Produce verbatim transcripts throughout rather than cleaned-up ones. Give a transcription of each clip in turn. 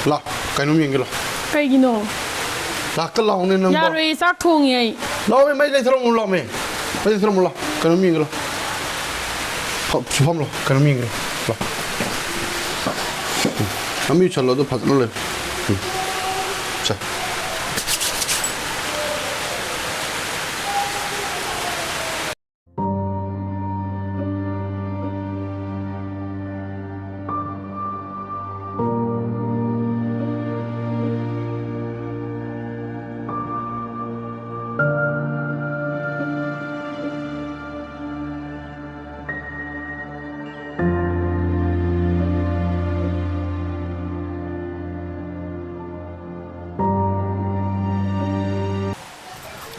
ꯂꯥꯛ, ꯀꯩꯅꯣꯝ ꯌꯦꯡꯒꯦ ꯂꯥꯛ꯫ ꯀꯩꯒꯤꯅꯣ? ꯂꯥꯛꯇ ꯂꯥꯎꯅꯦ ꯅꯪꯕꯣ꯫ ꯌꯥꯔꯣꯏꯌꯦ, ꯆꯥꯛ ꯊꯣꯡꯉꯤ ꯑꯩ꯫ ꯂꯥꯎꯃꯦ, ꯃꯩ ꯂꯩꯊꯔꯝꯃꯨ ꯂꯥꯎꯃꯦ꯫ ꯃꯩ ꯂꯩꯊꯔꯝꯃꯨ ꯂꯥꯎ꯫ ꯀꯩꯅꯣꯝ ꯌꯦꯡꯒꯦ ꯂꯥꯎ꯫ ꯐ-, ꯐꯝꯂꯣ, ꯀꯩꯅꯣꯝ ꯌꯦꯡꯒꯦ ꯂꯥꯎ꯫ ꯂꯥꯎ꯫ ꯎꯝ꯫ ꯅꯃꯤꯠ ꯎꯏꯁꯜꯂꯣ, ꯑꯗꯨ ꯐꯖꯅ ꯂꯩꯌꯨ꯫ ꯎꯝ꯫ ꯁꯦ꯫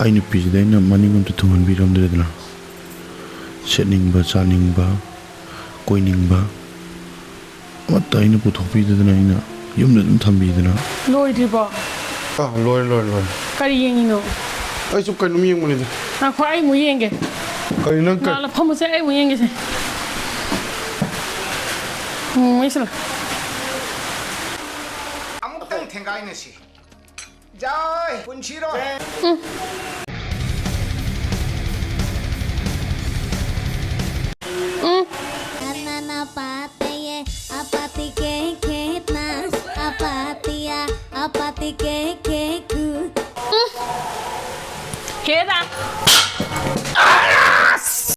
ꯑꯩ ꯅꯨꯄꯤꯁꯤꯗ ꯑꯩꯅ ꯃꯅꯤꯡ ꯑꯝꯇ ꯊꯨꯡꯍꯟꯕꯤꯔꯝꯗ꯭ꯔꯦꯗꯅ, ꯁꯦꯠꯅꯤꯡꯕ, ꯆꯥꯅꯤꯡꯕ, ꯀꯣꯏꯅꯤꯡꯕ ꯑꯃꯠꯇ ꯑꯩꯅ ꯄꯨꯊꯣꯛꯄꯤꯗꯗꯅ ꯑꯩꯅ ꯌꯨꯝꯗ ꯑꯗꯨꯝ ꯊꯝꯕꯤꯗꯅ꯫ ꯂꯣꯏꯗ꯭ꯔꯤꯕꯣ? ꯑꯥ, ꯂꯣꯏꯔꯦ, ꯂꯣꯏꯔꯦ, ꯂꯣꯏꯔꯦ꯫ ꯀꯔꯤ ꯌꯦꯡꯉꯤꯅꯣ? ꯑꯩ ꯁꯨꯝ ꯀꯩꯅꯣꯝ ꯌꯦꯡꯕꯅꯤꯗ꯫ ꯉꯥꯏꯈꯣ, ꯑꯩ ꯑꯃꯨꯛ ꯌꯦꯡꯒꯦ꯫ ꯀꯔꯤ ꯅꯪ ꯀ- ꯉꯥꯜꯂ ꯐꯝꯃꯨꯁꯦ, ꯑꯩ ꯑꯃꯨꯛ ꯌꯦꯡꯒꯦꯁꯦ꯫ ꯎꯝ, ꯑꯩꯁꯨ ꯂꯥꯛ- ꯑꯃꯨꯛꯇꯪ ꯊꯦꯡꯒꯥꯏꯅꯁꯤ꯫ ꯖꯥꯏ, ꯄꯨꯟꯁꯤꯔꯣ꯫ ꯎꯝ꯫ ꯅꯅꯥ ꯄꯥꯇꯦꯌꯦ, ꯑꯄꯥꯇꯤ ꯀꯦ ꯈꯦꯠꯅ, ꯑꯄꯥꯇꯤꯌꯥ, ꯑꯄꯥꯇꯤ ꯀꯦ ꯈꯦ ꯈꯨ꯫ ꯎꯝ꯫ ꯍꯦꯔꯥ꯫